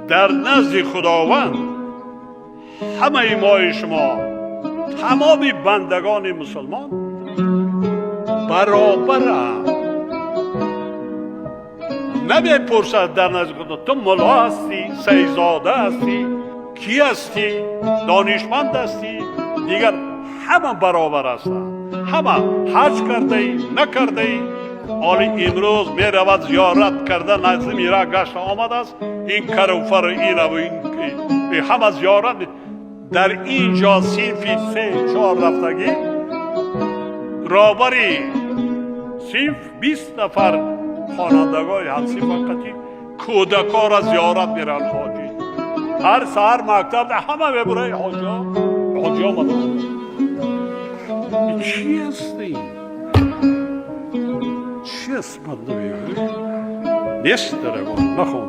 Дар назди Худованд ҳамаи мои шумо, тамоми бандагони мусулмон баробаранд. Намепурсад дар назди Худо: ту мулло ҳастӣ, сайидзода ҳастӣ, кӣ ҳастӣ, донишманд ҳастӣ, дигар. Ҳама баробар ҳастанд, ҳама. Ҳаҷ кардаӣ, накардаӣ. Оли имрӯз меравад зиёрат карда, назди мира гашта омадааст. Ин каруфар, инаву ин ҳама зиёрат. Дар ин ҷо синфи се, чор рафтагӣ, роҳбари синф 20 нафар хонандагои ҳамсинф вақти кӯдакора зиёрат мераванд. Ҳоҷӣ ҳар саҳар мактаб ҳама мебураи, ҳоҷиҳо, ҳоҷи омада. Чӣ аст ин? Чӣ аст? Ман намегӯям, нест. Дарагон нахон.